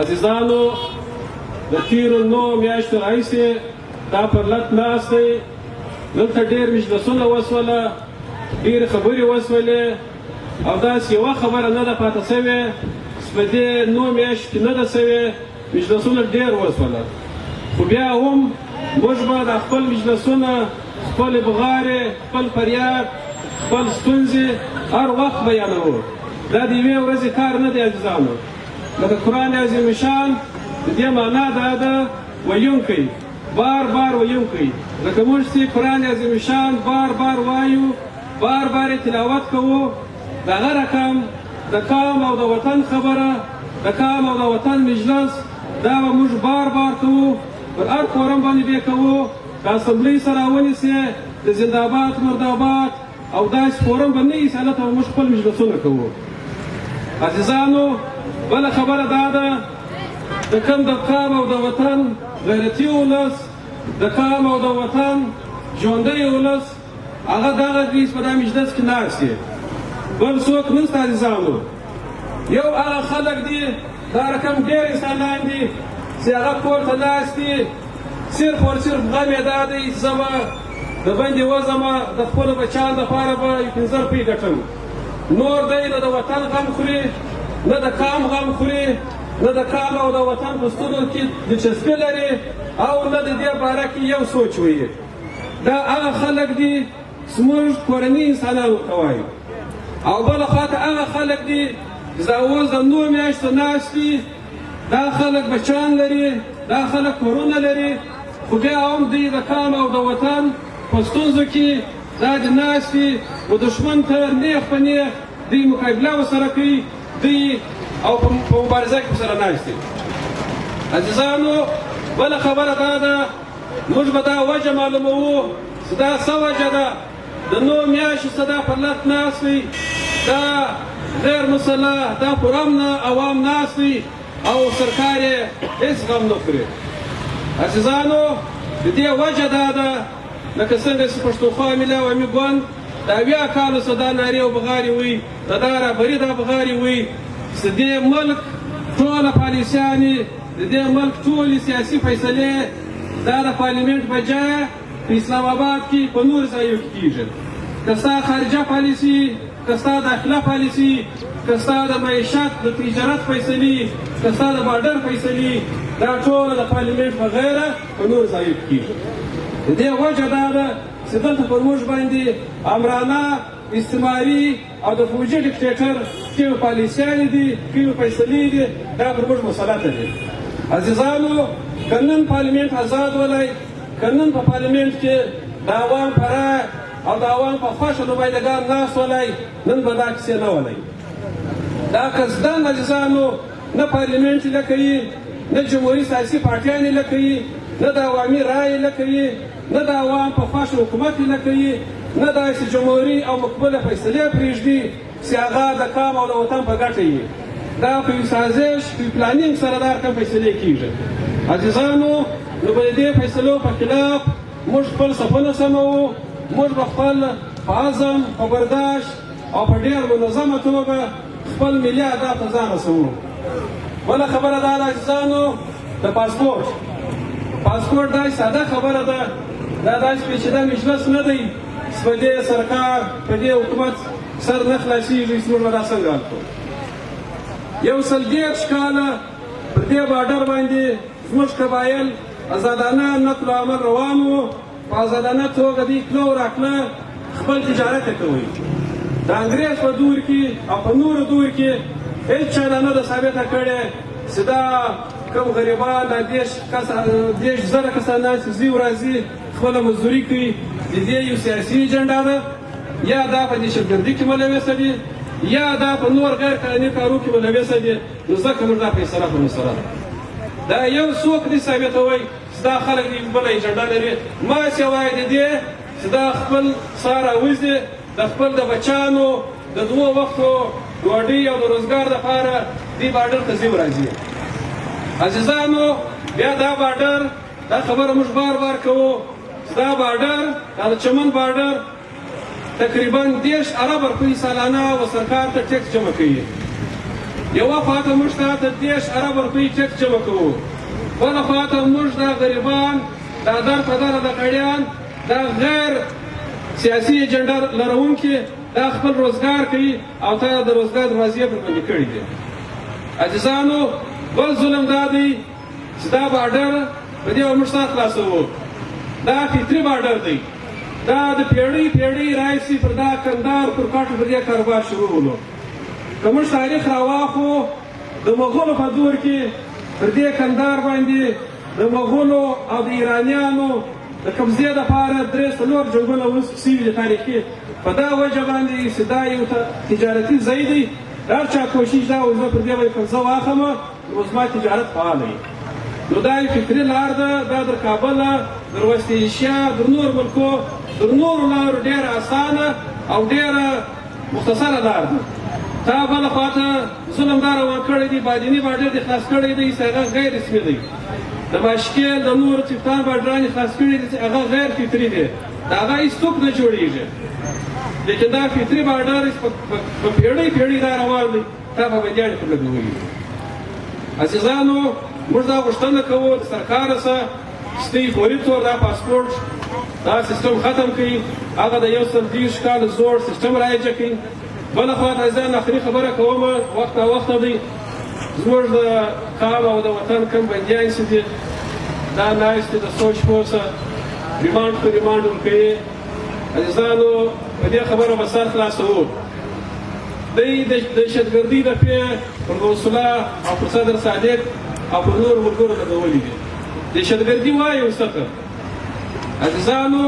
عزیزانو، د تیرو 9 میاشتو راهیسې دا پرلت ناست دی. دلته ډېر مجلسونه وسوله، ډېرې خبرې وسولې او داسې یوه خبره نه ده پاتې شوې چې په دې 9 میاشتو کې نه ده شوې. مجلسونه ډېر وسوله، خو بیا هم موږ به د خپل مجلسونه، خپلې بغارې، خپل فریاد، خپل ستونزې هر وخت بیانوو. دا د یوې ورځې کار نه دی عزیزانو. لکه قرآن عظیم شان، د دې معنا دا ده ویونکی، بار بار ویونکی. لکه موږ چې قرآن عظیم شان بار بار وایو، بار بار یې تلاوت کوو، دغه رقم د قام او د وطن خبره، د قام او د وطن مجلس، دا به موږ بار بار کوو، پر هر فورم باندې به کوو. د اسمبلۍ سره ونیسې، د زنده‌باد مرداباد او داسې فورم به نه وي چې هلته به موږ خپل مجلسونه کوو. عزیزانو، بله خبره دا ده، د کوم د قام او د وطن غیرتي ولس، د قام او د وطن ژوندی ولس، هغه دغه دي چې په دا مجلس کې ناست دي، بل څوک نشته عزیزانو. یو هغه خلک دي، دا رقم ډېر انسانان دي چې هغه کور ته ناست دي، صرف او صرف غم یې دا دی چې زه به د باندې وځم، د خپلو بچیانو دپاره به یو 5 روپۍ ګټم. نور دی نه د وطن غم خوري، نه د قام غم خوري، نه د قام او د وطن په ستونزو کې دلچسپي لري او نه د دې باره کې یو سوچ وي. دا هغه خلک دي چې موږ کورني انسانان ورته وایو. او بله خواته هغه خلک دي چې دا اوس د 9 میاشتو ناست دي. دا خلک بچیان لري، دا خلک کورونه لري، خو بیا هم دوی د قام او د وطن په ستونزو کې دا د ناست دي و دښمن ته نیغ په نیغ دوی مقابله ورسره کوي، دوی او په مبارزه کې سره ناست دي. عزیزانو، بله خبره دا ده، موږ به دا وجه معلوموو چې دا څه وجه ده د 9 میاشتو څه دا پرلت ناست دی، دا غیر مسلح، دا پرامنه عوام ناست دی او سرکار یې هېڅ غم نه خوري. عزیزانو، د دې وجه دا ده، لکه څنګه چې پښتونخوا ملي عوامي ګوند د 70 کالو څه دا نارې او بغارې وي، د دا رهبري دا بغارې وي چې دې ملک ټوله پالیسیانې، د دې ملک ټولې سیاسي فیصلې دا د پارلیمنټ په جای په اسلام آباد کې، په نور ځایو کې کیږي. که ستا خارجه پالیسي، که ستا داخله پالیسي، که ستا د معیشت، د تجارت فیصلې، که ستا د بارډر فیصلې، دا ټوله د پارلیمنټ په غیره په نور ځایو کې کیږي. د دې وجه دا ده چې دلته پر موږ باندې امرانه، استعماري او د فوجي ډیکټیټر کومې پالیسیانې دي، کومې فیصلې دي، دا پر موږ مسلطه دي. عزیزانو، که نن پارلیمنټ ازاد ولای، که نن په پارلیمنټ کې د عوام په رایه او د عوام په خوښه نمایندګان ناست ولای، نن به دا کیسې نه ولای. دا قصداً عزیزانو، نه پارلیمنټ لکوي، نه جمهوري سیاسي پارټیانې لکوي، نه د عوامي رایې لکوي، نه د عوام په خوښه حکومت لکوي، نه داسې جمهوري او مقبوله فیصلې پرېږدي چې هغه د قام او د وطن په ګټه وي. دا په یو سازش، په planning سره دا رقم فیصلې کیږي. عزیزانو، نو به د دې فیصلو په خلاف موږ خپل صفونه سموو. موږ به خپل په عزم، په برداشت او په ډېر منظمه توګه خپل ملي اهداف ته ځان رسوو. بله خبره دا ده عزیزانو، د پاسپورت دا ساده خبره ده، دا داسې پیچیده مجلس نه دی چې په دې سرکار، په دې حکومت سر نه خلاصېږي چې موږ به دا څنګه حل کړو. 130 کاله پر دې بارډر باندې زموږ قبایل ازادانه نقل و عمل روان وو. په ازادانه توګه دوی تلو او راتله، خپل تجارت یې کوی. د انګرېز په دور کې او په نورو دور کې هېڅ چا دا نه ده ثابته کړې چې دا کوم غریبان، دا 30 کس، 30,000 کسان ناست، ځي او راځي، خپله مزدوري کوي، د دې یو سیاسي ایجنډا ده، یا دا په دهشتګردي کې ملوثه دي، یا دا په نور غیر قانوني کارو کې ملوثه دي، نو ځکه موږ دا فیصله په سره ده. دا یو څوک دې ثابتوي چې دا خلک دې بله ایجنډا لري، ما سوای د دې چې دا خپل ساه راوځي، د خپل د بچانو د دوو وختو ډوډۍ او د روزګار دپاره دې بارډر ته ځي راځي. عزیزانو، بیا دا بارډر، دا خبره موږ بار بار کوو چې دا بارډر، دا د چمن بارډر تقریبا 30 ارب روپۍ سالانه و سرکار ته ټیکس جمع کوي. یوه خواته موږ تا ته 30 اربه روپۍ ټیکس جمع کوو، بله خواته موږ دا غریبان، دا در په دره د غړیان، دا غیر سیاسي ایجنډا لرونکي، دا خپل روزګار کوي او تا د روزګار دروازې پر بندې کړې دي. عزیزانو، بل ظلم دا دی چې دا بارډر په دې موږ سر خلاصوو، دا فطري بارډر دی. دا د پیړۍ پیړۍ راهیسې پر دا کندهار پر کټ پر دې کاروبار شروع ولو. که موږ تاریخ راواخو، د مغولو په دور کې پر دې کندهار باندې د مغولو او د ایرانیانو د قبضې دپاره 3-4 جنګونه سوي دي تاریخي. په دا وجه باندې چې دا یو تجارتي ځای دی، هر چا کوشش دا و زه پر دې باندې قبضه واخلم نو زما تجارت فعال دی. نو دا یو فطري لار ده، دا در کابله، در وسط ایشیا، در نور ملکو، در نورو لارو ډېره اسانه او ډېره مختصره لار ده. تا بله خواته ظلم دا روان کړی دی، بادیني بارډر دې خلاص کړی دی چې هغه غیر رسمي دی، د ماشکیل د نورو تفتان بارډران یې خلاص کړي دي چې هغه غیر فطري دی، د هغه هېڅوک نه جوړېږي. لیکن دا فطري بارډر په پیړۍ پیړۍ دا روان دی، تا پابندیانې پر لګولي دي. عزیزانو، موږ دا غوښتنه کوو د سرکار څخه چې دوی فوري طور دا پاسپورټ دا سیستم ختم کړي، هغه د 130 کال زوړ سیستم رایجه کړي. بله خوا ته عزیزان اخري خبره کوم، وخت ناوخته دی، زموږ د قام او د وطن کوم بندیان چې دي دا ناستې د سوچ پوه ریمانډ په ریمانډ ورکوي. عزیزانو، په دې خبره به سر خلاصوو. دی د دهشتګردۍ د پې پر غوث الله او پر صدر صادق او پر نورو ملګرو لګولي دي. دهشتګردي وایي ورڅخه. عزیزانو،